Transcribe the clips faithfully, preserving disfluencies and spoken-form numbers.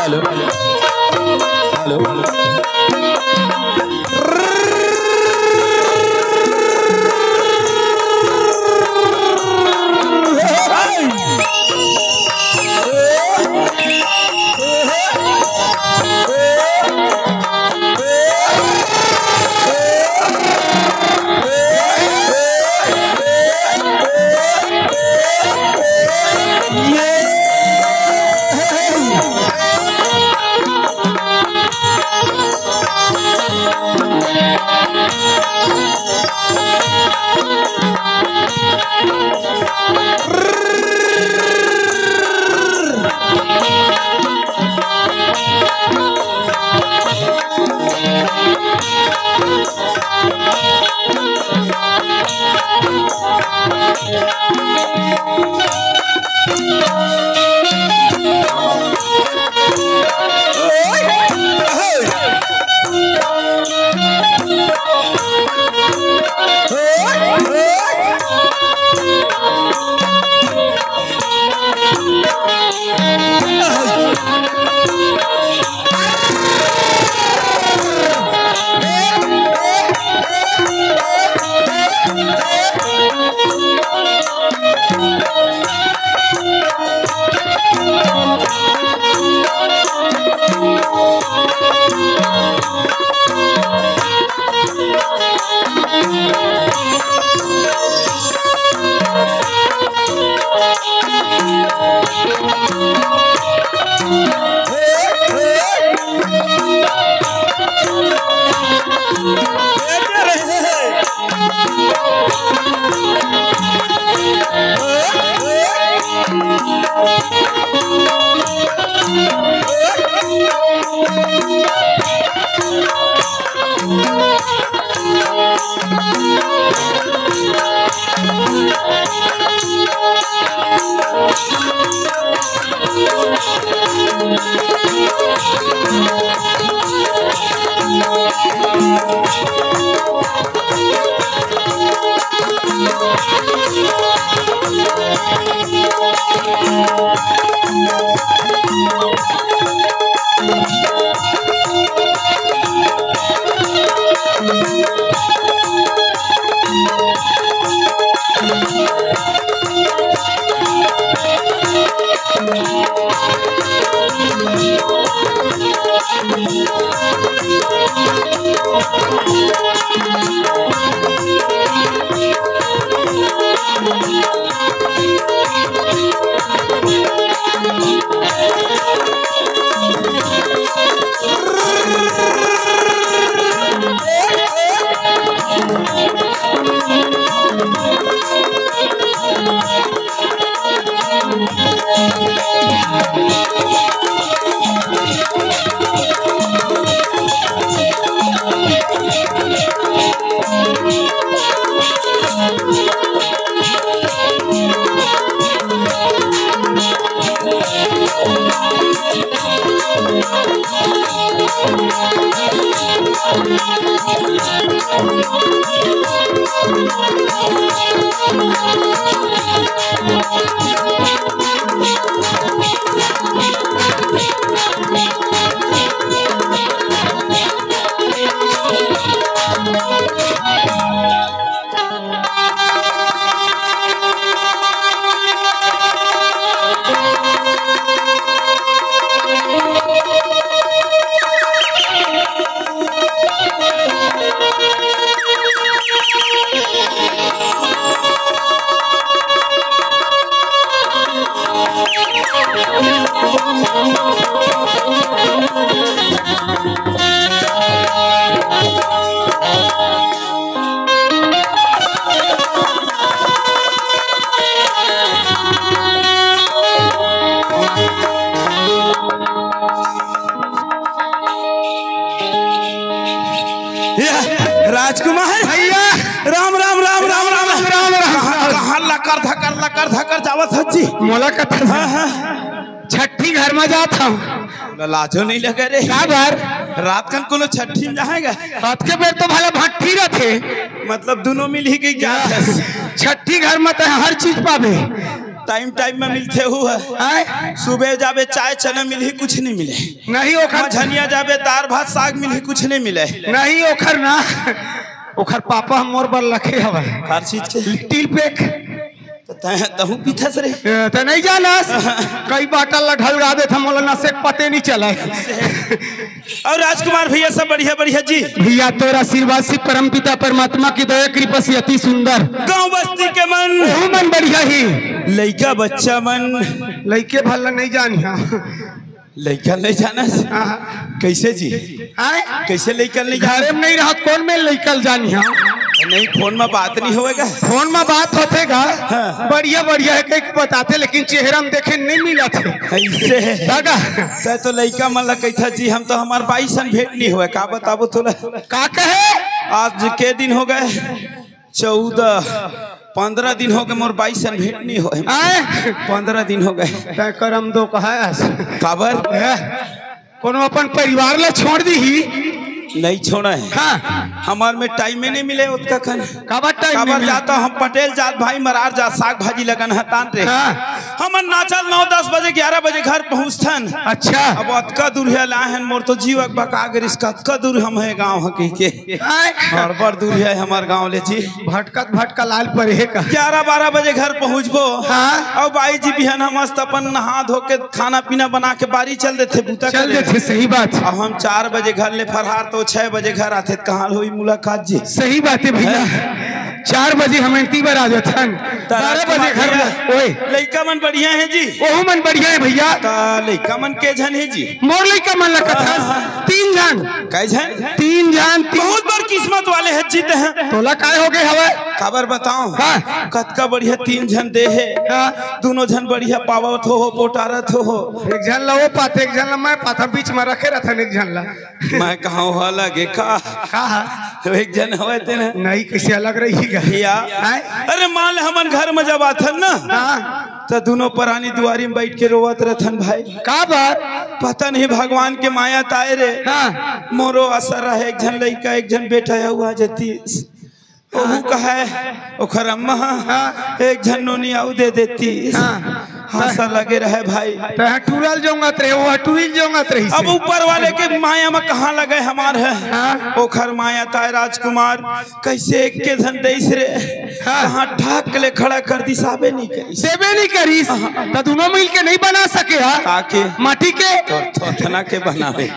Hello. Hello. Ram Ram Ram Ram Ram Ram Ram. कहाँ, कहाँ लकर धकर लकर धकर जावत हस जी? मोला कथा हाँ, हाँ। छट्ठी घर में जात हूँ। लाजो नहीं लगे रे। का बर? रात कन कोनो छट्ठी में जाएगा? रात के बेर तो भला भट्ठी रथे। मतलब दोनों मिल ही गई क्या? छट्ठी घर में तो हर चीज पाबे। टाइम टाइम में मिलते हुए। आय? सुबह जाबे चाय चना मिलही, कुछ नहीं मिले। नहीं ओखर मझनिया जाबे दार भात साग मिलही, कुछ नहीं मिले। नहीं ओखर ना, ओखर पापा मोर बर लखे हवय। हर चीज के। Little pack. तो तहूँ पीथस रे। ए, त नहीं जानस। कई बाटल ला ढलगा देत हम, मोला नशे के पते नहीं चला। और राजकुमार भैया सब बढ़िया बढ़िया जी। भैया तोर आशीर्वाद से परम पिता परमात्मा की दया कृपा से अति सुंदर। गांव बस्ती के मन। ओहू मन बढ़िया ही। लइका बच्चा मन। लइके भला नहीं जानिया। लइका नहीं जानस। हाँ। कैसे जी? आय? कैसे लइका नहीं जान? घरे में नहीं रहत, कौन में लइका ल जानिया? नहीं, फोन में बात नहीं होएगा। फोन में बात होते गा। हाँ। बढ़िया बढ़िया है कहीं बताते, लेकिन चेहरा में देखे नहीं मिलत है। ऐसे है। दादा। तै तो लइका मन ला कहता जी, हम तो हमार बाई सन भेंट नहीं होए। का बताबो तोला? का कहे? आज के दिन हो गए? चौदह, पंद्रह दिन हो गए मोर बाई सन भेंट नहीं होए। आय? पंद्रह दिन हो गए। तै करम दो कहा है। काबर? है? कोनो अपन परिवार ला छोड़ दी ही? नहीं छोड़ा है। हाँ। हमार में टाइम में नहीं मिले ओतका कन। काबर टाइम काबर नहीं मिले? जाता हम पटेल जात भाई मरार जात साग भाजी लगन हतान रे। हाँ। हमन नाचल नौ दस बजे ग्यारह बजे घर पहुँचथन। अच्छा। अब ओतका दूर है लाहन मोर तो जीव अक बका गरिस कतका दूर हम है गाँव ह कहि के। आय। हड़बड़ दूर है हमार गाँव ले जी। भटकत भटका लाल परे हे का? ग्यारह बारह बजे घर पहुँचबो। हाँ। अब बाई जी बिहान हम मस्त अपन नहा धो के खाना पीना बना के बारी चल देथे बूता चल करे। देथे, सही बात। अब हम चार बजे घर ले फरहार तो छह बजे घर आथे, त कहाँ होई मुलाकात जी? सही बात है भैया। हैं? चार बजे हम एंटी बर आ जाथन, त बारह बजे राजकुमार घर भैया, ले। ओए। लइका मन बढ़िया है जी? ओहू मन बढ़िया है भैया। त लइका मन के झन है जी? मोर लइका मन ला कथस, हाँ, हाँ। तीन झन। कै झन? तीन झन, तीन। बहुत बड़ किस्मत वाले है जी तैं। तोला काय हो गए हवय? काबर बताओ? हाँ। कतका बढ़िया तीन झन दे हे। हाँ। दोनों झन बढ़िया पावत हो, हो पोटारत हो, हो। एक झन ला वो पाथे, एक झन ला मैं पाथा, बीच में रखे रहथन एक झन ला। मैं कहा हो लगे का? का हा? तो एक झन हवय तेन। नहीं, कैसे अलग रही गा? भैया, हैं? अरे मान ले हमन घर में जब आथन ना, हाँ। त दोनों परानी दुआरी में बैठ के रोवत रहथन भाई। काबर? पता नहीं भगवान के माया ताय रे। हाँ। मोरो असर रहे, एक झन लइका, एक झन बेटा हुआ जतीस। ओहू कहे, ओखर अम्मा हा, हाँ। एक झन नोनी आऊ दे देती। हाँ। हंसा लगे रहे भाई। तैं टूरल जोंगत रहे, वो टूरिल जोंगत रही अब से। ऊपर वाले के माया में कहाँ लगे हमार है? हाँ। ओखर माया ताय राजकुमार, कैसे एक के झन देइस रे? हाँ। कहाँ ठाक ले खड़ा कर दिस, आबे नहीं करिस। देबे नहीं करिस। हाँ। त दोनों मिल के नहीं बना सके हा? का के? माटी के। तो थोथना के बनावे।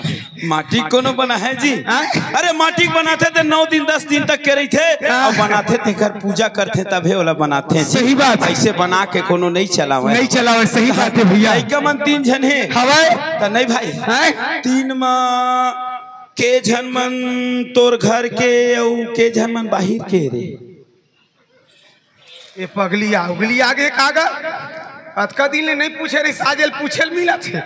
माटी कोनो बना है जी? हाँ? अरे माटी के बनाथे ते नौ दिन दस दिन तक के रहिथे, हाँ। अउ बनाथे तेकर पूजा करथे तभे ओला बनाथे जी। सही बात। ऐसे बना के कोनो नहीं चलावे। नहीं चलावे, सही बात है भैया। लइका मन तीन झन हे। हवय। त नहीं भाई। हैं? तीन म के झन मन तोर घर के अउ के झन मन बाहिर के रे? ए पगली आ, उगली आगे कागा? अतका दिन ले नहीं पूछे रही, साजेल पूछेल मिला थे।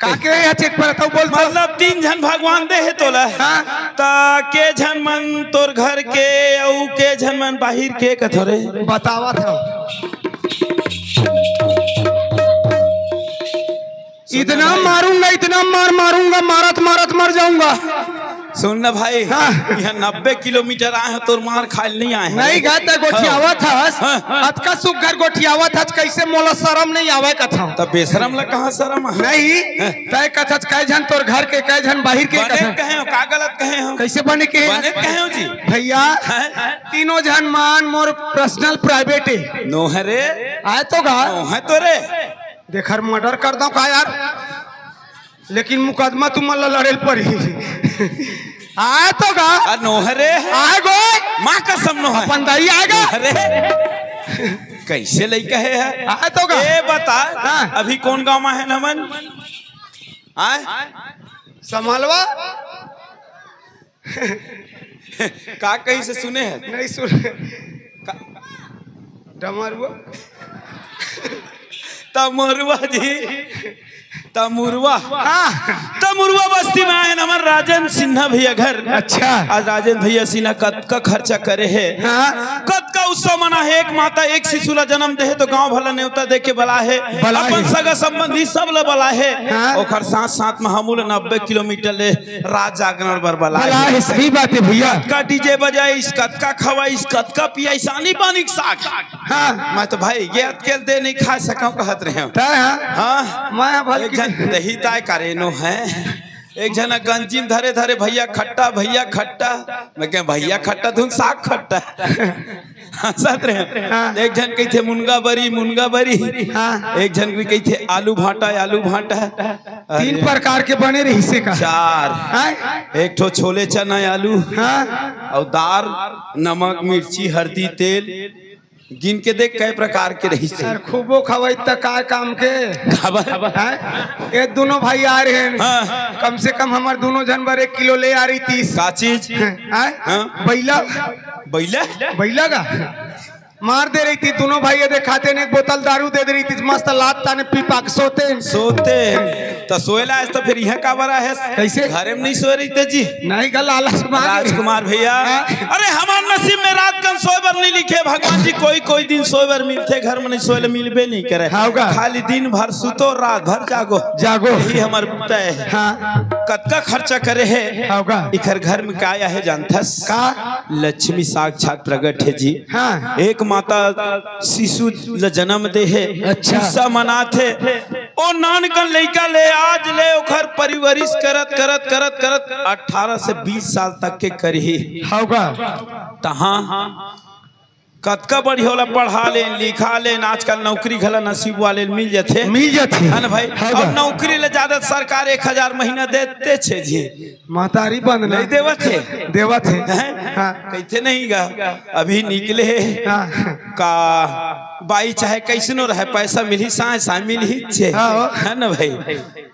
का के है चेक पर तू बोल तो। मतलब तीन झन भगवान दे हे तोला। हाँ। त के झन मन तोर घर के अउ के झन मन बाहिर के कथो रे? बतावा था। इतना मारूंगा, इतना मार मारूंगा, मारत मारत मर जाऊंगा। सुन ना भाई, हाँ। यहाँ नब्बे किलोमीटर आए हैं, तोर मार खाइल नहीं आए हैं। नहीं गा, तै गोठियावत हस। हाँ। अतका सुग्घर गोठियावत हस, कैसे मोला शरम नहीं आवे कथव? त बेशरम ला कहाँ शरम है? नहीं, हाँ। तै कथस कै झन तोर घर के, कै झन बाहिर के बने कथस। कहे हो, का गलत कहे हो? कैसे बने के? बने कहे हो जी। भैया, हाँ। तीनों झन मन मोर personal private है। नो है रे। आय तो गा। नो है तो रे। देखर murder कर दो का यार? लेकिन मुकदमा तुमन ला लड़े ल पड़ही। आय तो गा। आ, नोहरे। आय गोय। माँ कसम नोहरे। अपन दाई आय गा। नोहरे। कैसे लइका हे है? आय तो गा। ए बता, हाँ। अभी कौन गांव में है नमन? आय? समालवा? का कहीं से सुने हैं? नहीं सुने। का? डमरुआ? तमरुआ जी। तमुरवा। हाँ। तमुरवा बस्ती में आए हे हमर राजन सिन्हा भैया घर। अच्छा। आज राजन भैया सिन्हा कतका खर्चा करे हे। हाँ। कतका उत्सव मना हे। एक माता एक शिशु ला जन्म दे हे तो गांव भर ला नेवता दे के बला हे। बला अपन हे। सगा संबंधी सब ला बला हे। हाँ। ओकर साथ साथ में हमू ला नब्बे किलोमीटर ले रात जागरण बर बला बला हे। हे, सही बात हे भैया। कतका डीजे बजाइस, कतका खवाइस, कतका पियाइस, आनी बानी के साग। हाँ। मैं तो भाई ये अतकेल दे नहीं खा सकूं कहत रहे हूँ। तय हाँ। हाँ। मैं भल एक की जन दही ताय कारेनो है, एक जना गंजी में धरे धरे, "भैया खट्टा, भैया खट्टा।" मैं कहे, "भैया खट्टा, तुम साग खट्टा।" हंसत रहे। हाँ। एक झन कहिथे, "मुनगा बरी, मुनगा बरी।" हाँ। एक झन भी कहिथे, "आलू भांटा, आलू भांटा।" तीन अरे। प्रकार के बने रहिसे का। चार। हाँ। एक ठो छोले चना आलू। हाँ। अउ दार, नमक, मिर्ची, हरदी, तेल, गिन के देख, कई प्रकार के रहिसे। यार, खूबो खवाई त का काम के? खबर। हैं? ये दोनों भाई आ रहे हैं। हाँ। कम से कम हमर दोनों झन बर एक किलो ले आ रही तीस। का चीज? हैं? हाँ। बैला। बैला? बैला का? मार दे रही थी दोनों भाई, ये देखाते ने एक बोतल दारू दे दे रही थी, मस्त लात ताने पी पाक सोते। सोते। त सोएला आज त फिर इहाँ काबर आहे? कैसे? घरे में नहीं सोए रहिते जी। नहीं गा, लालच मार। राजकुमार भैया, हाँ। अरे हमार नसीब में रात कन सोए बर नहीं लिखे भगवान जी, कोई कोई दिन सोए बर मिलथे, घर में नहीं सोए ले मिलबे नहीं करे। हाँ गा। खाली दिन भर सुतो, रात भर जागो। जागो। यही हमर तय हे। हाँ। कतका खर्चा करे हे। हाँ गा। इखर घर में का आहे जानथस? का? लक्ष्मी साक्षात प्रगट हे जी। हाँ। एक माता शिशु ल जन्म दे हे। अच्छा। उत्सव मनाथे। ओ नानकन लइका ले आज ले ओखर परिवरिश करत, करत, करत, करत अठारह से बीस साल तक के करही। हव गा। तहाँ कतका बढ़िया ओला पढ़ा लेन, लिखा लेन, आजकल नौकरी घला नसीब वाले ल मिल जथे। मिल जथे। है ना भाई? हव गा। अब नौकरी ले ज्यादा सरकार एक हजार महीना देते छे जी। महतारी बंद ना। नहीं देवत हे। देवत हे। हैं? हाँ। कहिथे नहीं गा। अभी निकले हे। हाँ। का बाई चाहे कैसनो रहे, पैसा मिलही, साय, साय मिलही छे। हाँ। है ना भाई?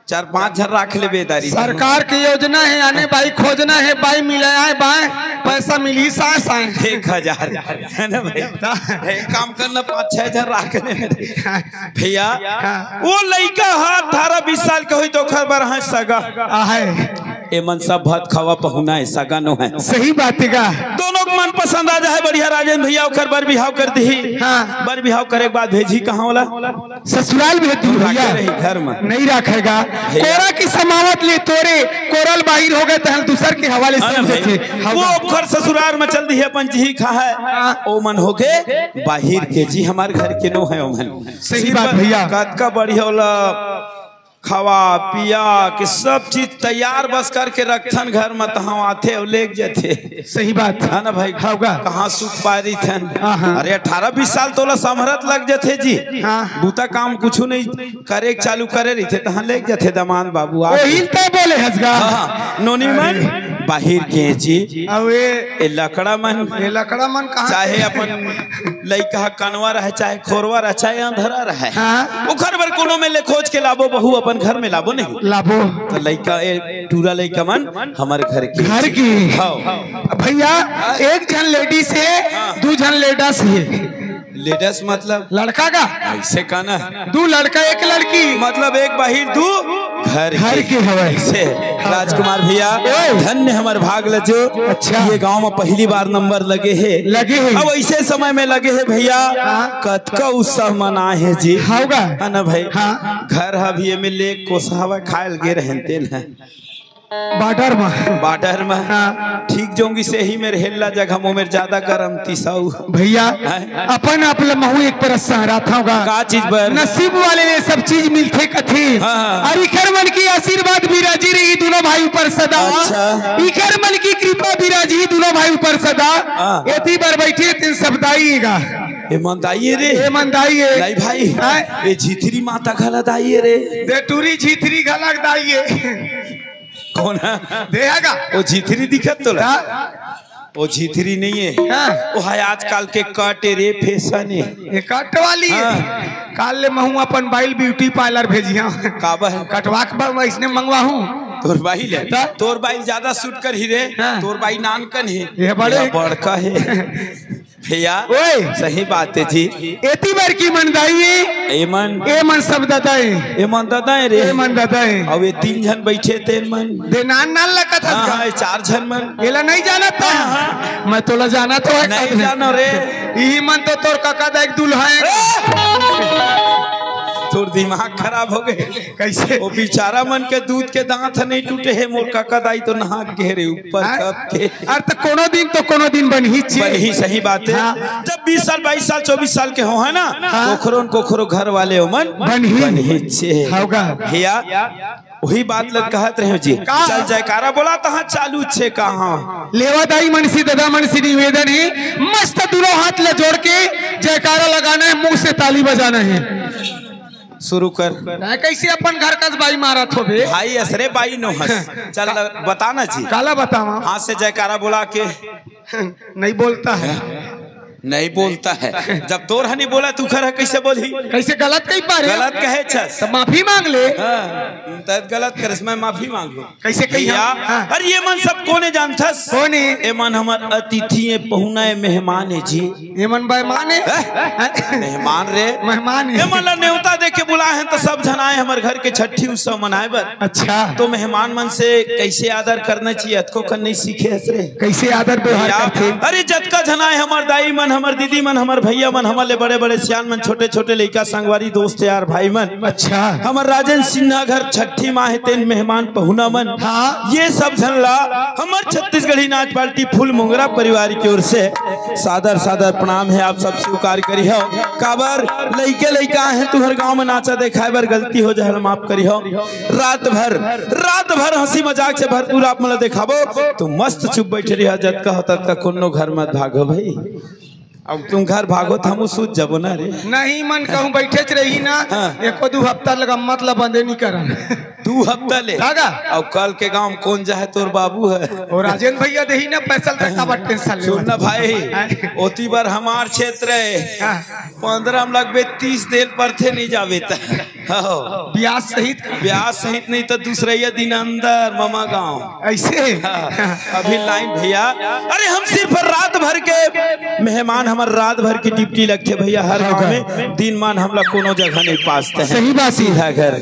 चार पांच झन राख लेबे दारी। सरकार के योजना हे, आने बाई खोजना हे, बाई मिलाए बाय, पैसा मिलही साय, साय। एक हजार। है ना भाई? हाँ। एक काम करना, पांच छह झन राख ले। भैया, हाँ। वो लइका ह अठारह बीस साल के होही त ओखर बर हे सगा। आहे। एमन सब भात खावा पहुना हे, सगा नो हे। सही बात हे गा। दोनों के मन पसंद आ जाए, बढ़िया राजेंद्र भैया ओखर बर बिहाव कर दिही। हाँ। बर बिहाव करे के बाद भेजी कहाँ वाला? ससुराल भेज दी भैया। रही घर में। नहीं रखेगा। भैया। कोरा की समावत ले तोरे, कोरल बाहिर हो गए तहन दूसर के हवाले अरे सब भाई, देखे। वो ओखर ससुराल में चल दी हे अपन जी खा है। हाँ। ओ मन हो गए बाहिर के जी, हमार घर के नो हे ओ मन। सही बात भैया। कतका बढ़िया होला, खवा पिया के सब चीज तैयार बस करके रखथन घर में, तहाँ आथे अउ लेग जथे। सही बात। है ना भाई? हव गा। कहाँ सुख पारी थन? हाँ, हाँ। अरे अठारह बीस साल तोला समरत लग जथे जी। हाँ। बूता काम कुछु नहीं करे के चालू करे रहिथे, तहाँ लेग जथे दमांद बाबू आ। ओही त बोले हस गा। हाँ, हाँ। नोनी मन अरे। बाहिर के जी। अउ ए ए लकड़ा मन। ए लकड़ा मन कहाँ? चाहे अपन लइका ह कनवा रहे, चाहे खोरवा रहे, चाहे अंधरा रहे। हाँ। ओखर बर कोनो में ले खोज के लाबो, बहू अपन घर में लाबो नहीं। लाबो। त लइका, ए टूरा लइका मन हमर घर के। घर के। हव। भैया, एक झन लेडीज हे, हाँ। दू झन लेडस हे। लेडस मतलब? लड़का का? ऐसे का ना? दू लड़का, एक लड़की। मतलब एक बाहिर, दू घर घर के। के हवय। ऐसे। हाँ। राजकुमार भैया, ओए। धन्य हमर भाग ल जो। अच्छा। ये गांव में पहली बार नंबर लगे हे। लगे हे। अब ऐसे समय में लगे हे भैया, हाँ। कतका उत्साह मना हे जी। हव गा। है ना भाई? हाँ। घर ह भी एमे ले कोसहवा खायल गे रहन तेन है। बॉर्डर में। बॉर्डर में। हाँ। ठीक जोंगी से ही मेर हेल्ला जगह मो मेर ज्यादा गरम तिसाऊ। भैया, हैं? अपन आप ल महू एक परस सहरात हव गा। का चीज बर? नसीब वाले ले सब चीज मिलथे कथे। हाँ, हाँ। अउ इखर मन की आशीर्वाद बिराजी रही दोनों भाई ऊपर सदा। अच्छा। इखर मन की कृपा बिराजी दोनों भाई ऊपर सदा। हाँ। एती बर बैठे तेन सब दाई गा। ए मन दाई हे रे। ए मन दाई हे। नहीं भाई। हैं? ए झिथरी माता घला दाई हे रे। दे टूरी झिथरी घला दाई हे। कौन है? देहागा। वो झिथरी दिखत तोला? हाँ। वो झिथरी नहीं है। हाँ। वो है आजकल के कट रे, फैशन है। ये कट वाली है। हाँ। काल ले महू अपन बाइल ब्यूटी पार्लर भेजिया। काबर? कटवा के बा-, वैसने मंगवाहूँ। तोर बाइल है। ता? तोर बाइल ज्यादा सूट करही रे। हाँ। तोर बाइल नानकन है। ये बड़े। ये बड़का है। भैया, ओए। सही बात है जी। एती बर की मन दाई है। एमन। एमन सब ददा है। एमन ददा है रे। एमन ददा है। अब ये तीन झन बैठे तेन मन। दे नान नान लगत हस हाँ, का? हाँ, ये चार झन मन। एला नहीं जानत था? हाँ, हाँ। मैं तोला जाना तो है नहीं कद। जानो रे। इही मन तो तोर काका दाई के दूल्हा है। ए! तोर दिमाग खराब हो गए। कैसे? वो बेचारा मन के दूध के दांत ह नहीं टूटे है, मोर काका दाई तो नहा के रे ऊपर हाँ? कब के। अरे तो कोनो दिन तो कोनो दिन बनही छे। बनही, सही बात है। हाँ। जब बीस साल, बाईस साल, चौबीस साल के हो है ना, हाँ। कोखरो न कोखरो घर वाले हो मन बनही। बनही छे। होगा। भैया, वही बात लग कहत रहे हो जी। का? चल जयकारा बोला तहाँ चालू छे कहाँ। लेवा दाई मन से, ददा मन से निवेदन है, मस्त दोनों हाथ ले जोड़ के जयकारा लगाना है, मुंह से ताली बजाना है। शुरू कर। तैं कैसे अपन घर कस बाई मारत होबे? भाई असरे बाई नो हस। चल बताना जी। काला बतावा? हाथ से जयकारा बोला के। नहीं बोलता है। नहीं बोलता है। जब तोर ह नहीं बोला, तू खर ह कैसे बोलही? कैसे गलत कही पारे? गलत कहे छस। तो माफी मांग ले। हाँ, तब गलत करस, मैं माफी मांग लूं। कैसे कही भैया, हम? हाँ। अरे ये मन सब कोने जानथस? कोने? ए मन हमर अतिथि है, पहुना है, मेहमान है जी। ये मन बेमान है? हैं? मेहमान रे। मेहमान है। ए मन ला नेवता दे के बुलाए हैं तो सब झन आए हमर घर के छठी उत्सव मनाए बर। अच्छा। तो मेहमान मन से कैसे आदर करना चाहिए, अतको कन नहीं सीखे हस रे। कैसे आदर व्यवहार भैया, करथे? अरे जतका झन आए हमर दाई मन, हमर दीदी मन, हमर भैया मन, हमर ले बड़े बड़े सियान मन, छोटे छोटे लइका, संगवारी, दोस्त यार, भाई मन। अच्छा। हमर राजेंद्र सिन्हा घर छठी माह हे, तेन मेहमान पहुना मन। हाँ। ये सब झन ला हमर छत्तीसगढ़ी नाच पार्टी फूल मोंगरा परिवार की ओर से सादर सादर प्रणाम है। आप सब स्वीकार करी हो, काबर लइके लइका हे तुहर गांव में नाचा देखाए बर गलती हो जाए, माफ करी हो। रात भर, रात भर हंसी मजाक से भरपूर आप मन ला देखाबो, तो मस्त चुप बैठे रही, जतका हो ततका कोनो घर मत भागो भाई। अब तुम घर भागो, त हमू सूत जाबो ना रे। नहीं मन कहूँ बैठेच रही ना, हाँ। एको दू हफ्ता लगा मतलब बंदे नहीं करन। दू हफ्ता ले? कागा? अब कल के गांव में कौन जाए, तोर बाबू है। और राजेंद्र भैया देही ना पैसा, त काबर टेंशन ले सुन ना भाई, हाँ। ओती बार हमार क्षेत्र है, हाँ। पंद्रह में लगबे, तीस देल परथे नहीं जाबे त। हाँ। ब्याज सहित? ब्याज सहित नहीं तो दूसरैया दिन अंदर ममा गांव। ऐसे? हाँ, अभी लाइन भैया। अरे हम सिर्फ रात भर के मेहमान, हमर रात भर की ड्यूटी लगथे भैया, हर गांव में। दिन मान हमला कोनो जगह नहीं पासते हैं। सही बात है। सीधा घर,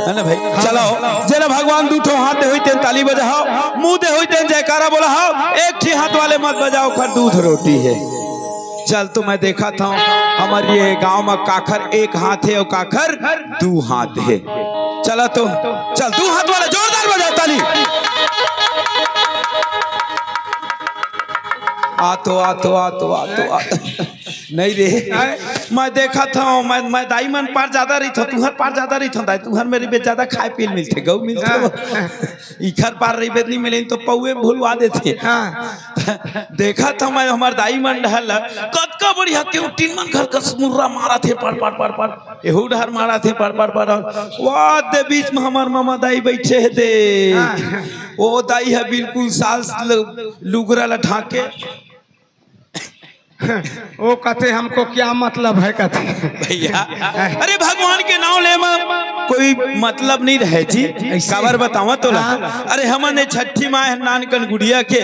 है ना भाई? चलो, जेला भगवान दू ठो हाथ दे होई तेन ताली बजाओ, मुंह दे होई तेन जयकारा बोला हो, एक ठी हाथ वाले मत बजाओ, खर दूध रोटी है। चल तो मैं देखत हूँ हमर ये गांव में काखर एक हाथ है और काखर दू हाथ है। चला तो, चल दू हाथ वाला जोरदार बजा ताली। आ तो, आ तो, आ तो, आ तो, आ तो। नहीं रे, मैं देखत हूँ, मैं, मैं दाई मन पार ज्यादा रही था, तुहर पार ज्यादा रही था दाई, तुहर मेरी बेच ज्यादा खाए पीए मिलथे, गऊ मिलथे। इखर पार रहिबे त नहीं मिले, तो पौवे भुलवा देथे। हाँ। देखत हंव मैं हमर दाई मन डहर ल, कतका बढ़िया के टीन मन घर कस मुर्रा मारत हे, पड़, पड़, पड़, पड़। एहू डहर मारत हे, पड़, पड़, पड़। वाह, दे बीच में हमर ममा दाई बैठे हे दे। हाँ। ओ दाई ह बिल्कुल साल ल-, लुगरा ल ढांके। वो कहते, "हमको क्या मतलब है?" कहते। भैया, अरे भगवान के नाम ले में कोई मतलब नहीं रहे जी। ऐसे? काबर बतावा तोला। हाँ। अरे हमन ए छठी माह नानकन गुड़िया के,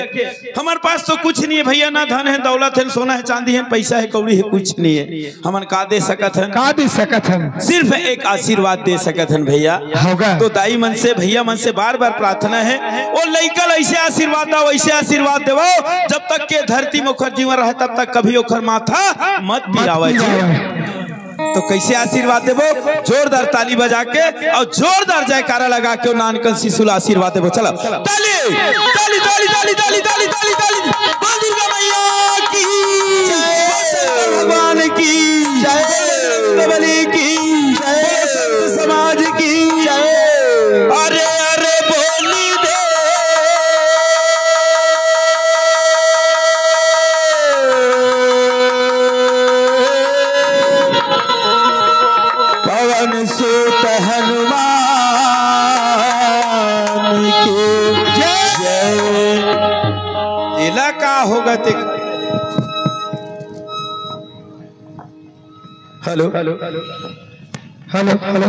हमर पास तो कुछ नहीं है भैया, ना धन है, दौलत है, सोना है, चांदी है, पैसा है, कौड़ी है, कुछ नहीं है। हमन का दे सकत हन? का दे सकत हन? सिर्फ एक आशीर्वाद दे सकत हन भैया। होगा। तो दाई मन से, भैया मन से बार-बार प्रार्थना है, ओ लइका ल ऐसे आशीर्वाद दो, ऐसे आशीर्वाद देवो, जब तक के धरती में ओखर जीवन रहे, तब तक कभी ओखर माथा मत मत पिरावे जी। पिरावे। तो कैसे आशीर्वाद देबो? जोरदार ताली बजा के और जोरदार जयकारा लगा के नानकन शिशु ला आशीर्वाद देबो। चलो, ताली, ताली, ताली, ताली। बोल दुर्गा मैया की जय, बोल शंकर भगवान की जय, बोल बजरंग बली की जय, बोल संत समाज की जय। अरे, अरे, बोली दे। पवन सुत हनुमान की जय। एला का होगा ते? Hello, hello, hello, hello.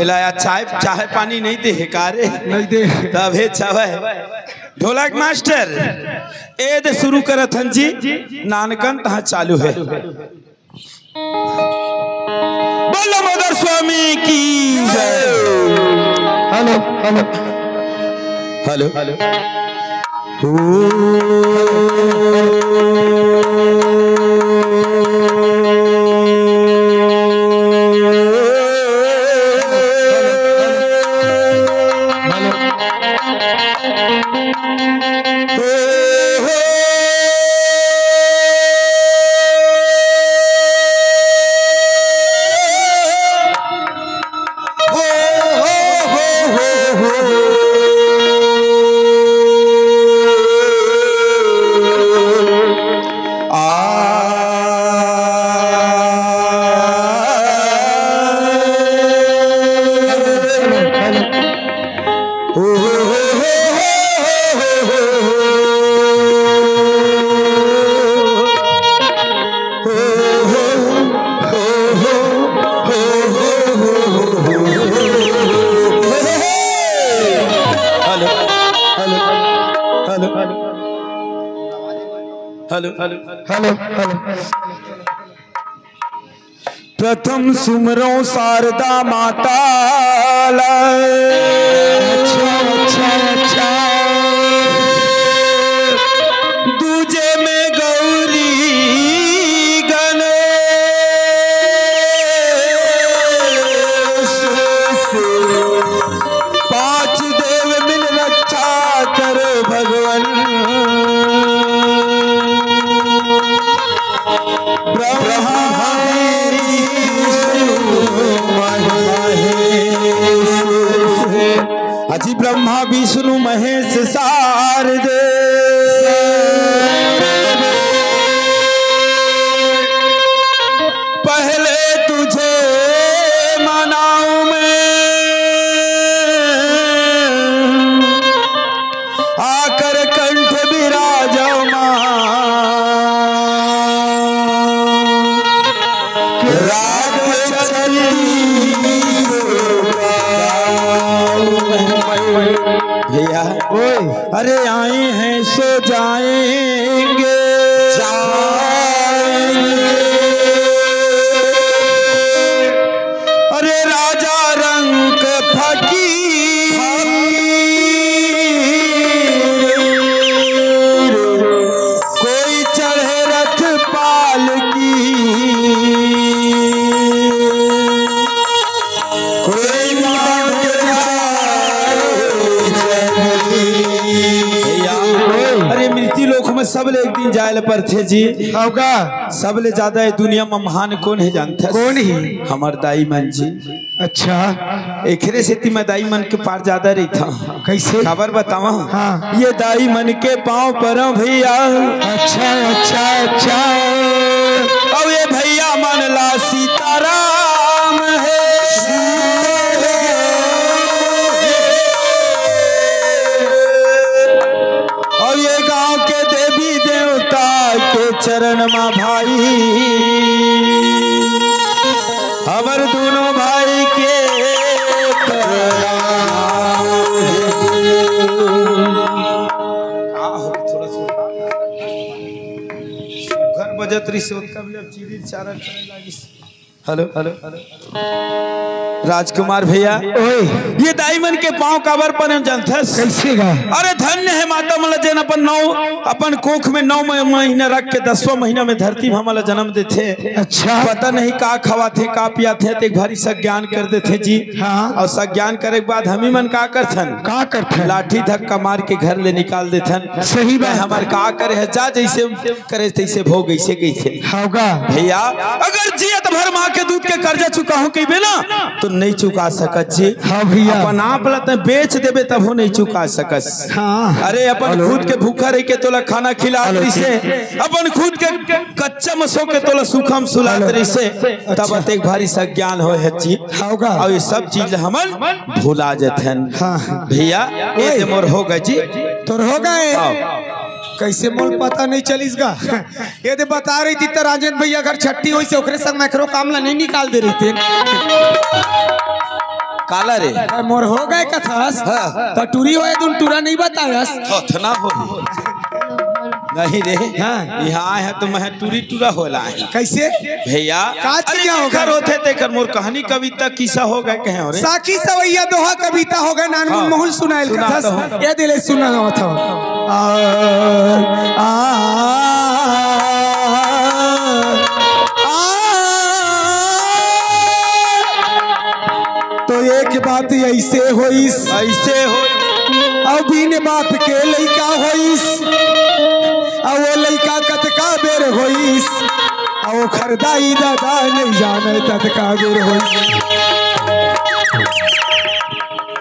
एला या चाय, चाय पानी नहीं दे हे का रे? नहीं दे। तभे चावे। ढोलक मास्टर, ए दे शुरू करत हन जी, नानकन तहाँ चालू हे। बोलो मदर स्वामी की जय। Hello, hello. Hello. Hello, hello, hello, hello, hello, hello. प्रथम सुमरो शारदा माता ला। अच्छा, अच्छा, अच्छा। दूजे में गौरी गणेश। पांच देव मिल रक्षा करो भगवन। ब्रह्मा विष्णु महेश। अजी ब्रह्मा विष्णु महेश शारदे। पहले तुझे मनाऊं मैं, आकर कंठ विराजमान। राग छत्तीस। भैया, ओए। अरे आए हैं सो जाएंगे। जाएंगे। अरे राजा रंक फकीर, कोई चढ़े रथ पालकी, कोई मांगे भैया, अरे मृत्यु लोक में सब ले एक दिन जाए ल परथे जी। हव का? सब ले ज्यादा ये दुनिया में महान कौन हे जानथस? कौन हे? हमर दाई मन जी। अच्छा। एकरे सेती मैं दाई मन के पार ज्यादा रहिथंव। कैसे? काबर बतावंव? हाँ। ये दाई मन के पाँव परंव भैया। अच्छा, अच्छा, अच्छा। अउ ये भैया मन ला सीताराम हे। अउ ये गांव के देवी देवता के चरण मा भाई, हमर दोनों भाई के प्रणाम हे। का हो, थोड़ा सा घर बजत रहिस, ओतका बेर अब चिरी चारा करे लागिस। Hello, hello, hello. राजकुमार भैया, ओए। ये दाई मन के पाँव काबर परंव जानथस? कैसे गा? अरे धन्य हे माता मन ला जेन अपन नौ, अपन कोख में नौ म-, महीना रख के दसवां महीना में धरती में हमन ला जन्म देथे। अच्छा। पता नहीं का खवाथे, का पियाथे, ते एक भारी सज्ञान कर देथे जी। हाँ। अउ सज्ञान करे के बाद हमी मन का करथन? का करथन? लाठी धक्का मार के घर ले निकाल देथन। सही बात। हमर का करे हे, जा जैसे करे तैसे भोग ऐसे कहिथे। हव गा। भैया, अगर जियत भर माँ के दूध के कर्जा चुकाहूं कहिबे ना, तो नहीं चुका सकत जी। हाँ भैया। अपन आप ला तैं बेच देबे तभो नहीं चुका सकस। हाँ। अरे अपन हेलो। खुद के भूखा रहिके तोला खाना खिलात हेलो। रहिसे, अपन खुद के कच्चा म सो के तोला सूखा म सुलात हेलो। रहिसे, तब अच्छा। अतेक भारी सज्ञान होय हे जी। हव गा। अउ ये सब चीज ला हमन भुला जथन। हाँ। भैया, ये ओए। दे मोर हो गा जी। तोर हो गा ए? हाँ। कैसे मोर पता नहीं चलिस गा? ये दे बता रही थी त राजेंद्र भैया घर छट्टी होइसे ओकरे संग मैं एकरो काम ला नहीं निकाल दे रहितेंव। काला रे? अरे मोर हो गए कथस। हाँ। त टूरी होए दुन टूरा नहीं बतायस। थोथना हो। नहीं रे। हाँ। यहाँ आए हैं तो मैं टूरी टूरा होला है। कैसे? भैया, का चीज अरे क्या हो जेकर गए? होथे तेकर मोर कहानी कविता किस्सा हो गए कहे हो रे। साखी सवैया दोहा कविता हो गए, नानमुन हाँ। महुल सुनाइल सुना कथस। तो हो। ये दिले सुना हो तो। आ, आ, आ, तो एक बात ऐसे होइस। ऐसे हो। अउ बिन बाप के लइका होइस। अउ वो लइका कतका बेर होइस। अउ ओखर दाई ददा नहीं जाने ततका बेर होइस।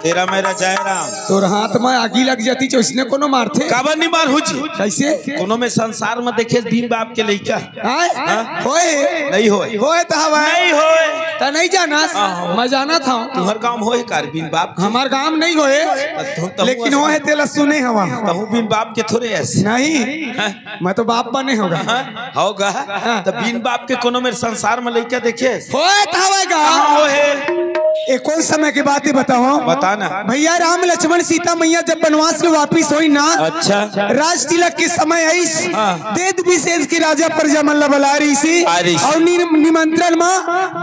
तेरा मेरा जयराम। तोर हाथ में आगी लग जाती, जो इसने कोनो मारथे। काबर नहीं मार हुची? कैसे? कोनो में संसार में देखे बिन बाप के लइका। आय? हाँ? होए। नहीं होए। होए त हवय। नहीं होए। त नहीं जानस? हाँ, हाँ। मैं जानत हूँ। तुम्हर गांव होए कार बिन बाप के? हमार गांव नहीं होए, त तुम, तुम लेकिन होए तेला सुने हवा। तहूँ बिन बाप के थोड़े ऐसे। नहीं। हाँ? मैं तो बाप बने होगा। हाँ, होगा। हाँ। त बिन बाप के कोनो मेर संसार में लइका देखे? होए त हवय गा। कहाँ होए? ए, कौन समय की बात है बताओ? बता ना। भैया राम लक्ष्मण सीता मैया जब वनवास में वापिस होई ना, अच्छा। राज तिलक के समय आइस, हाँ। देद विशेष के राजा प्रजा मन ला बलाए रहिसे, आ रहिसे। अउ नि-, निमंत्रण मा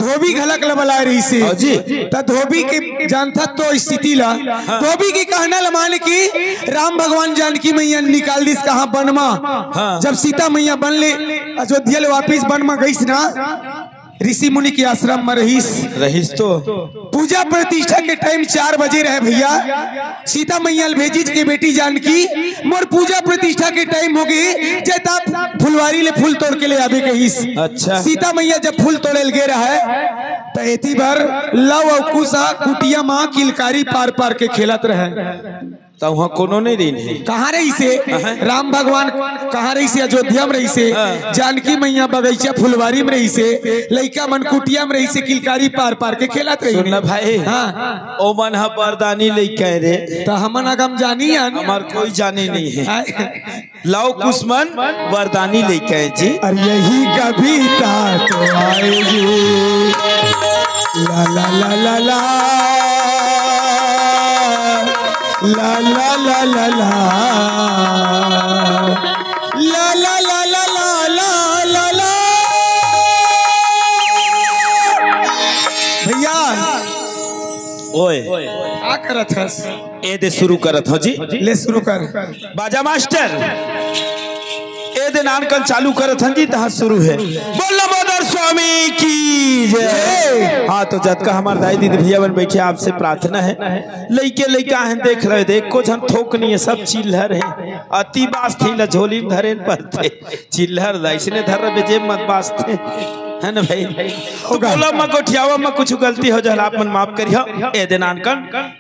धोबी घलक ला बलाए रहिसे। हाँ जी। त धोबी के जानथा तो स्थिति ला, हाँ। धोबी के कहना ला मान के राम भगवान जानकी मैया निकाल दिस कहाँ बन मा। हाँ। जब सीता मैया बन ले अयोध्या ले वापिस बन मा गइस ना, ऋषि मुनि के आश्रम में रहिस। रहिस तो। पूजा प्रतिष्ठा के टाइम चार बजे रहे भैया। सीता मैया ल भेजिस के बेटी जानकी, मोर पूजा प्रतिष्ठा के टाइम हो गए, जय ता फुलवारी ले फूल तोड़ के ले आबे कहिस। अच्छा। सीता मैया जब फूल तोड़े ल गे रहे, त एती बर लव अउ कुश कुटिया मा किलकारी पार पार के खेलत रहे। त उहाँ कोनो नहीं रहिन हे। कहाँ रहिसे? अहं। राम भगवान कहाँ रहिसे? अयोध्या में रहिसे। हाँ। जानकी मैया बगीचा फुलवारी में रहिसे, लइका मन कुटिया में रहिसे, किलकारी पार पार के खेलत रहिन। सुन ना भाई। हाँ। ओ मन ह बरदानी लइका हे रे। त हमन अगम जानी हन। हमार कोई जाने नहीं है। आय। लव कुश मन वरदानी लइका हे जी। अरे यही कविता तो आएगी। ला ला ला ला ला। ला ला ला ला ला। ला ला ला ला ला ला ला ला। भैया। ओए। का करत हस? ए दे शुरू करत हो जी। ले शुरू कर। बाजा मास्टर, ए दे नानकन चालू करत हन जी, तहाँ शुरू है। बोल लंबोदर स्वामी की जय। जय। हाँ, तो जतका हमार दाई दीदी भैया बन बैठे, आपसे प्रार्थना है, लइके लइका हैं, देख रहे, देख, कुछ हम थोक नहीं है, सब चिल्हर है। अति बास थी ला झोली में धरे न पड़ते, चिल्हर ला इसने धर रहे, जेब मत बासते, है ना भाई? तो होगा। बोला मैं गोठियावा में कुछ गलती हो जाए, आप मन माफ करियो। ए दे नानकन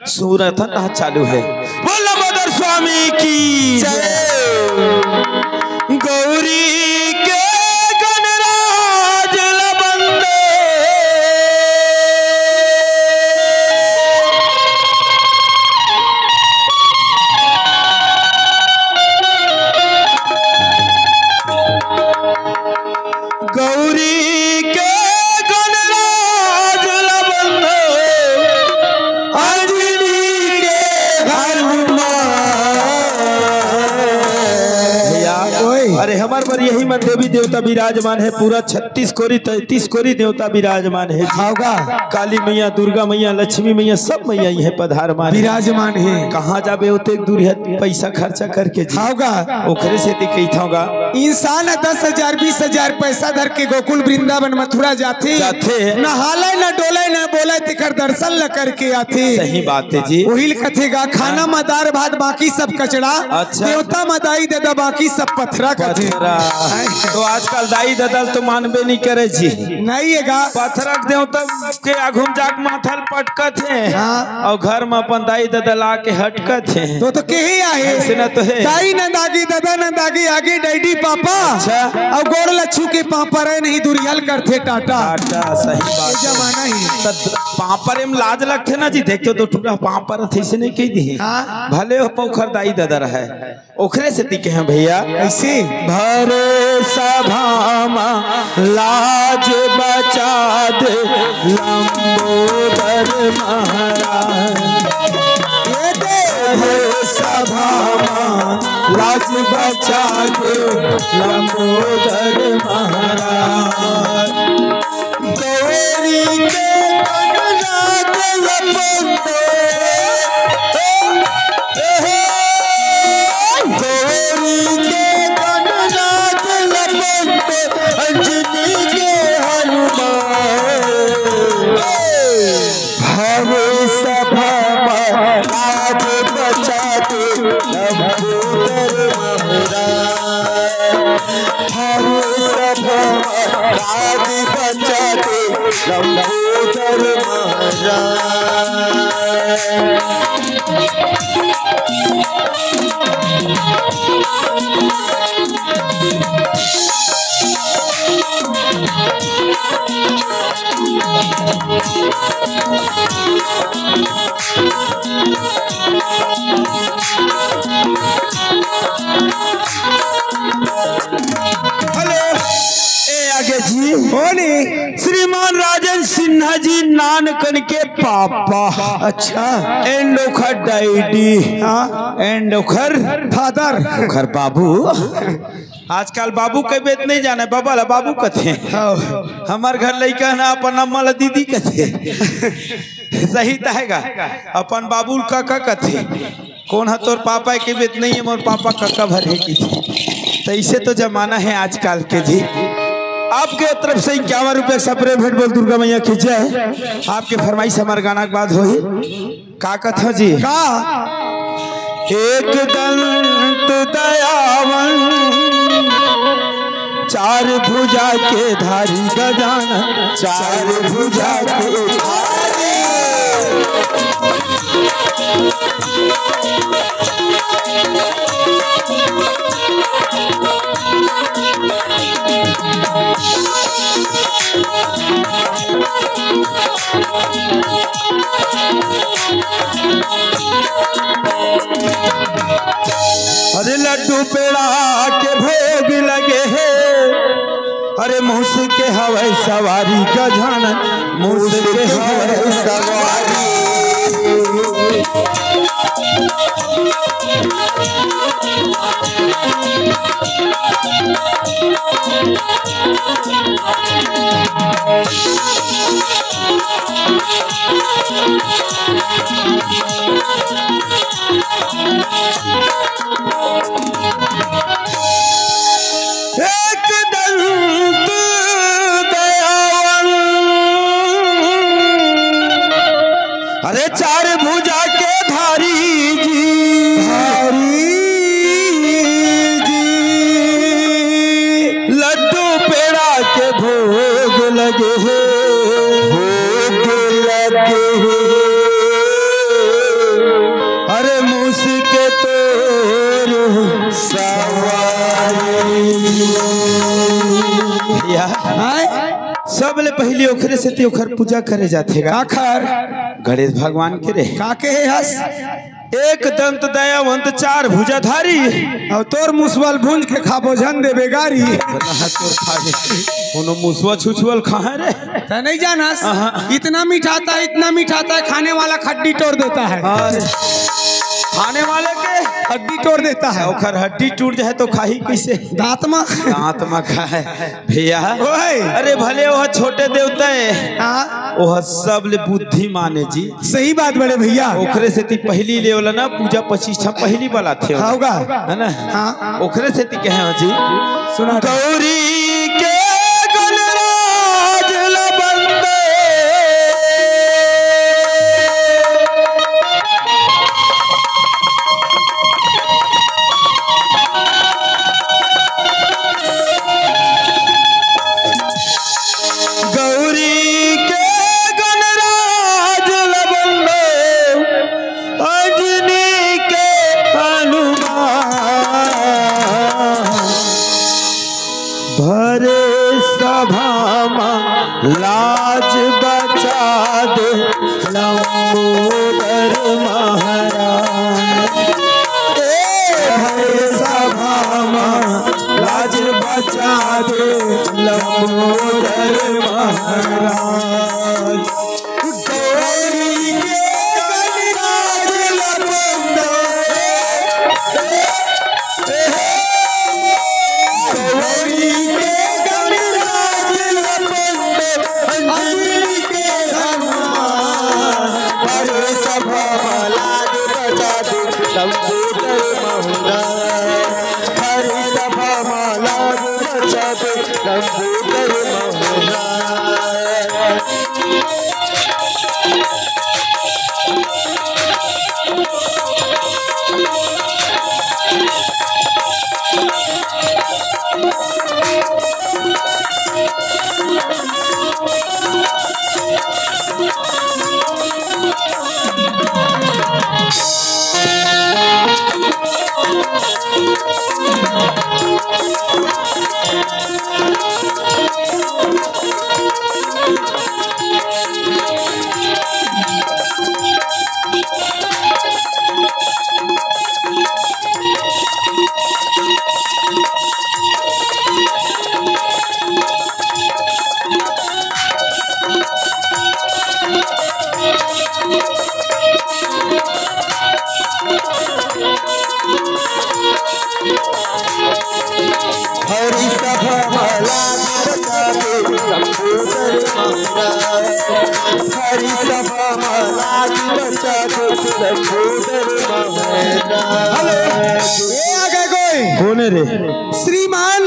सूरत ह चालू है। बोल लंबोदर स्वामी की जय। गौरी के गणराज ल बंदे। गौरी के गणराज ल बंदो, अंजनी के हनुमान। भैया, ओए। अरे, हमार बर यही मन देवी देवता विराजमान है, पूरा छत्तीस कोरी, तैंतीस कोरी देवता विराजमान है। होगा। काली मैया, दुर्गा मैया, लक्ष्मी मैया, सब मैया इहे पधारमान है। विराजमान है। कहाँ जाबे ओतेक दूर है, पैसा खर्चा करके जी। होगा। ओकरे सेती कहिथंव गा। इंसान ह दस हजार, बीस हजार पैसा धर के गोकुल, वृंदावन, मथुरा जाथे। जाथे। नहालय, न डोलय, न बोलय, तेकर दर्शन ल करके आथे। सही बात है जी। ओही ल कथे गा, खाना म दार भात, बाकी सब कचड़ा। अच्छा। देवता म दाई ददा, बाकी सब पथरा कथे। पथरा। तो आजकल दाई ददा ल तो मानबे नहीं करे जी। नहीं है गा। पथरा के देवता के आघू म जाके माथा ल पटकत हे। हाँ। अउ घर म अपन दाई ददा ला के हटकत हे। तो, तो केहे आहे? ऐसे ना तो है। दाई न दागी, ददा न दागी, आगे डैडी पापा। अच्छा। अउ गोड़ ल छू के पाँव परे नहीं, दुरिहा ल करथे टाटा। टाटा, सही बात ये है। जमाना ही। त पाँव परे म लाज लगथे ना जी, देख तो दो टुरा पाँव परत हे, ऐसे नहीं कहि दिही। हाँ। भले हो पौखर दाई ददा रहे। ओखरे सेती कहे भैया। कैसे? भरे सभा लाज बचा दे लंबोदर महाराज। ये दे सभा मा लाज बचा दे लंबोदर महाराज। गौरी के गणराज लंबोदर, गौरी के गणराज लंबोदर, अंजनी के हनुमान। हर सभा मा लाज बचा दे लंबोदर महाराज। हर सभा मा लाज बचा दे लंबोदर महाराज। हेलो, ए आगे जी। होनी। श्रीमान राजन सिन्हा जी नानकन के पापा। अच्छा। And ओखर डैडी। हाँ। And ओखर फादर। ओखर बाबू। आजकल बाबू कहिबे त नहीं जाने, बाबा ला बाबू कथे। हाँ। हमर घर लइका ना अपन अम्मा ला दीदी कथे। सही त हे गा, अपन बाबू ल कका कथे। कोन ह तोर पापा हे कहिबे त नहीं हे, मोर पापा कका भर हे कथे। त अइसे तो जमाना हे आजकल के जी। आपके तरफ से इक्यावन रुपये का सप्रे भेंट, बोल दुर्गा मैया की जय। आपके फरमाइश हमर गाना के बाद होही। का कथव जी? का? एक दंत दयावन, चार भुजा के धारी गजानन, चार भुजा के धारी। अरे लड्डू पेड़ा के भोग लगे हे, अरे मूस के हवय सवारी गजानन, मूस के हवय सवारी। एक दंत दयावन, अरे चार भुजा के धारी जी, धारी जी, लड्डू पेड़ा के भोग लगे हे, भोग लगे हे। अरे मूस के तोर सवारी। भैया, आय? सबले पहिली ओखरे सेती ओखर पूजा करे जाथे गा। काखर? गणेश भगवान के रे। का कहे हस? एक दंत दयावंत चार भुजाधारी। अउ तोर मुसवा ल भूंज के खाबो झन देबे गारी। बना तोर खाए। कोनो मुसवा छुछुआ ल खाए रे। तैं नहीं जानस? अहाँ। इतना मिठाता है, इतना मिठाता है, खाने वाला हड्डी तोड़ देता है। अरे, खाने वाले के हड्डी तोड़ देता है। ओखर हड्डी टूट जाए तो खाही कैसे? दांत मा। दांत मा खाए। भैया, ओए। अरे भले ओह छोटे देवता हे, हाँ। ओह सबले बुद्धिमान हे जी। सही बात बड़े भैया। ओखरे सेती पहिली ले ओला ना पूजा पच्चीस ठा पहिली बलाथे ओला। हाँ, होगा। हे ना? हाँ। ओखरे सेती कहे हो जी। सुना। गौरी के गणराज ल बंदे। गौरी के गणराज ल बंदे, अंजनी के हनुमान। भरे सभा मा लाज बचा दे लंबोदर महाराज। ए भरे सभा मा लाज बचा दे लंबोदर महाराज। गौरी के गणराज लंबोदर। गौरी के गणराज लंबोदर। अंजलि के हनुमान। हरे सभा लाज बजा दे लंबोदर महाराज। हरि सभा मा लाज बचा दे लंबोदर महाराज। हरि सभा मा लाज बचा दे लंबोदर महाराज। हरि सभा मा लाज बचा दे लंबोदर महाराज। हेलो, ये आ गए कोई? कौन है रे? श्रीमान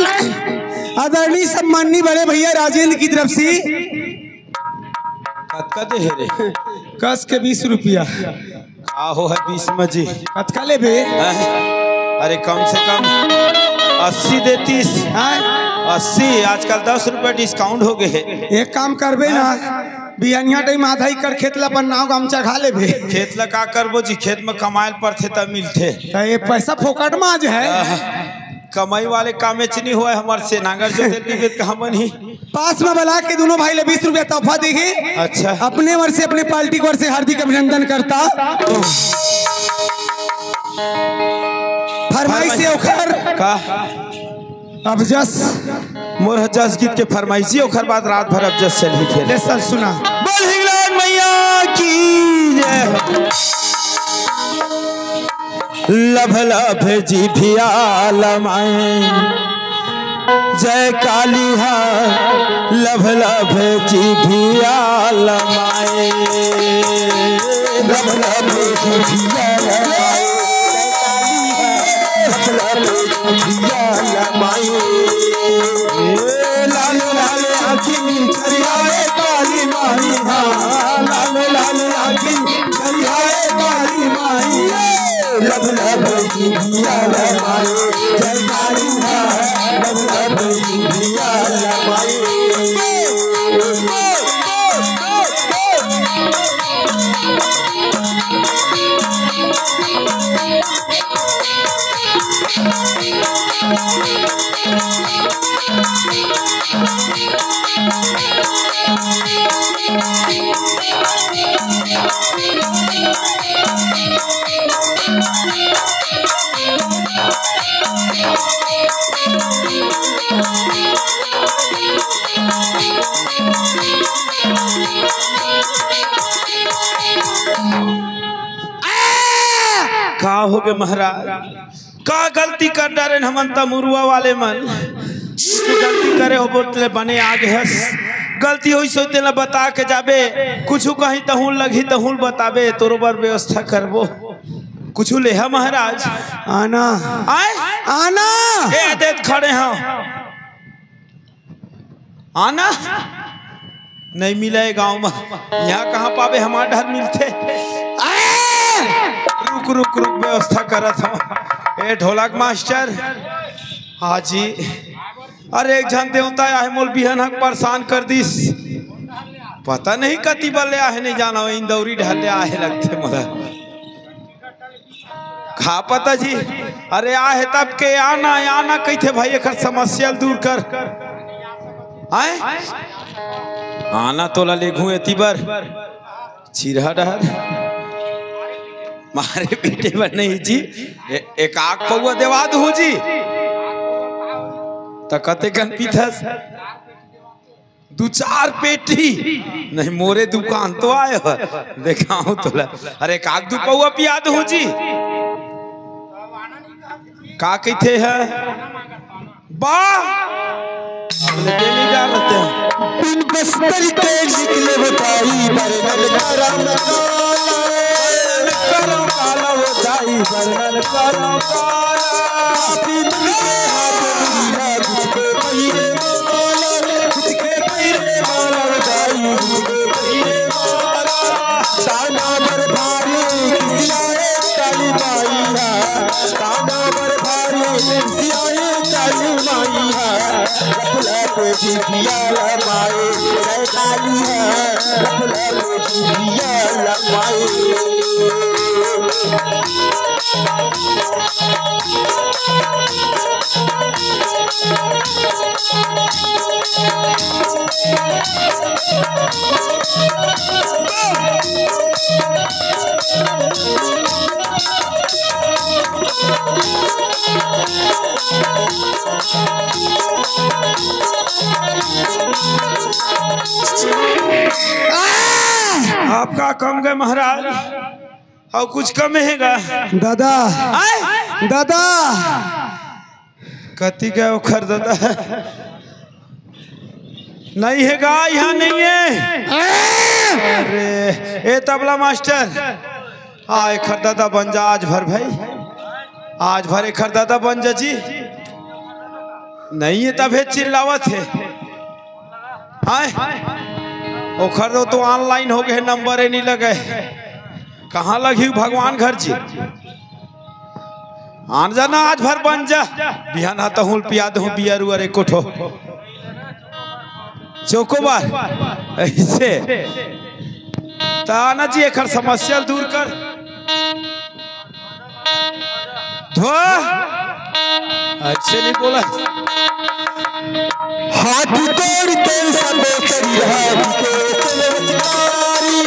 आदरणीय सम्माननीय बड़े भैया राजेंद्र की तरफ से। कतका दे हे रे? कस के बीस रुपया। का हो हे बीस में जी? कतका लेबे? हैं? अरे कम से कम अस्सी देतीस। हैं? अस्सी, आजकल दस रुपया discount हो गए हे। एक काम करबे ना, हैं? बिहनिया टाइम आधा एकड़ खेत ला अपन नाव गमछा घा लेबे। खेत ला का करबो जी, खेत में कमाए ल परथे तब मिलथे। त ये पैसा फोकट में आज है। आह, कमाई वाले कामेच नहीं होय, हमर से नांगर जोते पीबे त कहाँ बनही? पास में बला के दोनों भाई ले बीस रुपया तोहफा देही। अच्छा। अपने ओर से, अपने पार्टी की ओर से हार्दिक अभिनंदन करता। फरमाइश हे ओखर। का? अब जस मोर जस गीत के फरमाइशी, ओखर बाद रात भर अब जस चलही फेर। ले सर सुना। बोल हिंगलाज मैया की जय। लभ लभ जिभिया लमाए, जय काली हा, लभ लभ जिभिया लमाए। लभ लभ जिभिया लमाए, लभ लभ जिभिया लमाए। ए लाल लाल आँखी छरियाए काली माई हा, लाल लाल आँखी छरियाए काली माई। लभ लभ जिभिया लमाए, जय काली हा, लभ लभ जिभिया लमाए। का होगे महाराज? का गलती कर डारेन हमन तमुरुआ वाले मन? कुछु गलती करे होबो तेला बने आगे हस। गलती होइस होही तेला बता के जाबे। कुछु कहीं तहूँ लगही तहूँ बताबे, तोरो बर व्यवस्था करबो। कुछु लेहा महाराज? आना। आय? आना। ए देत खड़े हँव। आना नहीं मिला ये गांव में। यहाँ कहाँ पाबे, हमार डहर मिलथे। आए! रुक, रुक, रुक, व्यवस्था करत हँव। ए ढोलक मास्टर, हाँ जी। अरे एक झन देवता आहे, मोला बिहनहा के परेशान कर दिस। पता नहीं कति बर ले आहे, नहीं जानँव, इंदौरी डहर ले आहे लगथे मोला। का पता जी। अरे आहे तब के आना, आना कहिथे भाई, एकर समस्या ल दूर कर। आय? आना तोला लेगहूँ एती बर। चिरहा डहर। मारे पीटे बर नहीं जी। ए-, एक आग पौवा देवा दूँ जी। त कतेकन पीथस? दू चार पेटी। नहीं, मोरे दुकान तो आए हो, देखाहूं तोला। अरे, एक आध दू पौवा पिया दूं जी। का कहिथे ह? बा, लेके नहीं जा रहते हैं। बिन बस्तर के निकले बताई, बरनन करम काला। बरनन करम काला बताई, बरनन करम काला। बिन के हाथ मुड़ीला, कुछ के पहिरे माला, कुछ के पहिरे माला बताई, कुछ के पहिरे माला। ताना बर भारी खिसियाए काली माई हा, ताना बर भारी खिसियाए काली माई हा। लप लप जिभिया लमाए जय काली हा, लप लप जिभिया लमाए। आपका कम गए महाराज, अउ कुछ कम हे गा? दादा, आय? दादा, कति गए ओखर दादा? नहीं हे गा, यहाँ नहीं हे। अरे, ए तबला मास्टर, आ, एखर दादा बन जा आज भर भाई, आज भर एखर दादा बन जा जी। नहीं हे तभे चिल्लावत हे। आय, ओखर तो, तो online हो गए, नंबर ए नहीं लगे। कहाँ लगी भगवान घर जी? आन जाना आज भर बन जा, बिहान हा तहूँ ल पिया दूँ बियर उअर एको ठो। चोकोबार, ऐसे। त आना जी, एखर समस्या ल दूर कर। धो, अच्छे नहीं बोला। हाथ तोड़ तोड़ सबे शरीर हाथ के तलवचकारी।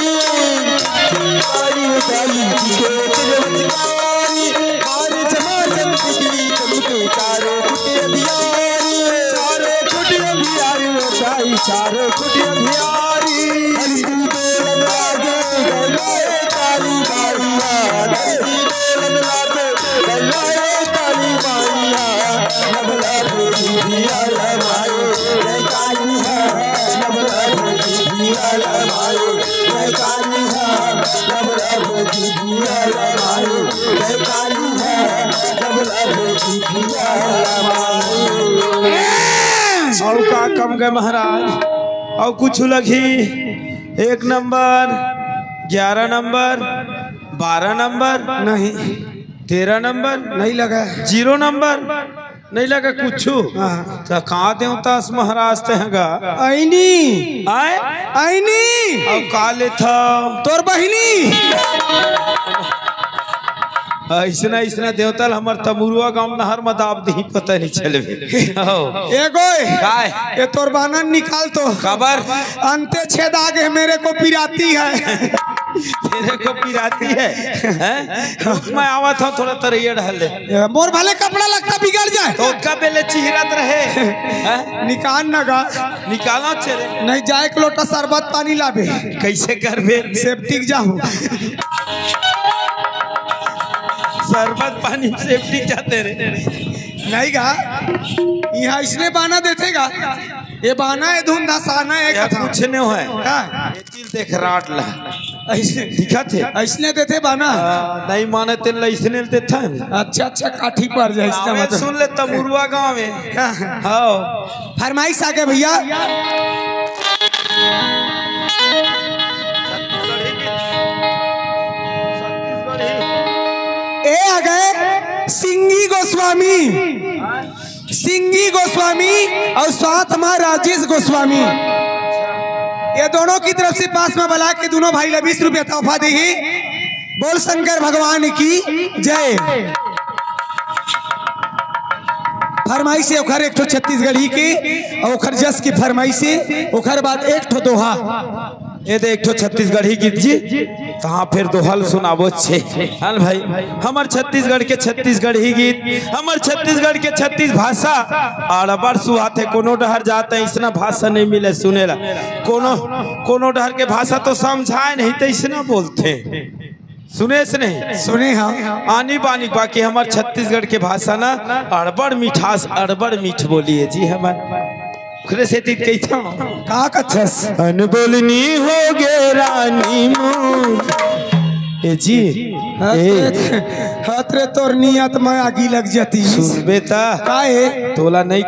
कारी काली के तलवचकारी। हार जमा जम कुटी कम के चारों कुटी अंधियारी। चारों कुटी अंधियारी, ओ भाई, चारों कुटी अंधियारी। हरी दिल पे लगा दे, गले काली बाई हा। हरी दिल पे लगा दे, गले काली बाई हा। नवला भोजी भिया लमायो, जय काली हा। नवला भोजी भिया लमायो, जय काली हा। नवला भोजी भिया लमायो, जय काली हा। नवला भोजी भिया लमायो। अउ का कम गए महाराज? अउ कुछ लगही? एक नंबर, ग्यारह नंबर, बारह नंबर, नहीं। तेरह नंबर, नहीं लगा। जीरो नंबर, नहीं लगा कुछ। हाँ। त का देवता अस महाराज ते ह गा? ऐनी। आय? ऐनी। अउ का लेथव? तोर बहिनी। अइसना, अइसना देवता ल हमर तमुरुआ गांव नहर म दाब दिही, पता नहीं चलबे। हो। ए गोय। काय? ये तोर बाना निकाल तो। काबर? अंते छेद आ गए, मेरे को पिराती है। तेरे को पिराती है, हैं? रुक, मैं आवत हूँ, थोड़ा तरैया ढाल ले। ए, मोर भले कपड़ा लत्ता बिगड़ जाए। तो ओतका बेले चिहरत रहे, हैं? निकाल ना गा। निकाला चले। नहीं, जाए एक लोटा शरबत पानी लाबे। कैसे करबे? सेप्टिक जाहूँ। शरबत पानी सेप्टिक जाते रे। नहीं गा, यहाँ इसने बाना देथे गा। ये बाना, ये धुन धसाना, ये यार, कथा। कुछ नहीं है। हाँ। ये दिल देख राट ला। ऐसे दिखत हे। ऐसने देथे बाना। आ, नहीं माने तेन ला ऐसने देथे। अच्छा, अच्छा, काठी पर जाए इसका गाँव में मतलब। सुन ले, तमुरुआ गाँव में। हाँ। हाँ। फरमाइश आ गए भैया। ए आ गए सिंगी गोस्वामी। सिंगी गोस्वामी अउ साथ मा राजेश गोस्वामी, ये दोनों की तरफ से पास मा बला के दोनों भाई ला बीस रुपया तोहफा देही। बोल शंकर भगवान की जय। फरमाइश हे ओखर एक ठो छत्तीसगढ़ी के, अउ ओखर जस की फरमाइश हे, ओखर बाद एक ठो दोहा। ए दे एक ठो छत्तीसगढ़ी गीत जी, तहाँ फेर दोहल सुनाबो छे। हन भाई, हमर छत्तीसगढ़ के छत्तीसगढ़ी गीत, हमर छत्तीसगढ़ के छत्तीस भाषा, अड़बड़ सुहाथे। कोनो डहर जाते इसना भाषा नहीं मिले सुने ला। कोनो कोनो डहर के भाषा तो समझाए नहीं तो इसना बोलथे। सुने से नहीं? सुने हाँ। आनी बानी, बाकी हमर छत्तीसगढ़ के भाषा ना अड़बड़ मिठास, अड़बड़ मीठ बोली है जी हमर। ओकरे सेती कहिथंव। का कथस? अनबोलनी हो गे रानी मोर। ए जी, हत ए। रे, हत रे तोर नियत में आगी लग जाती। सुनबे त काहे? तोला नहीं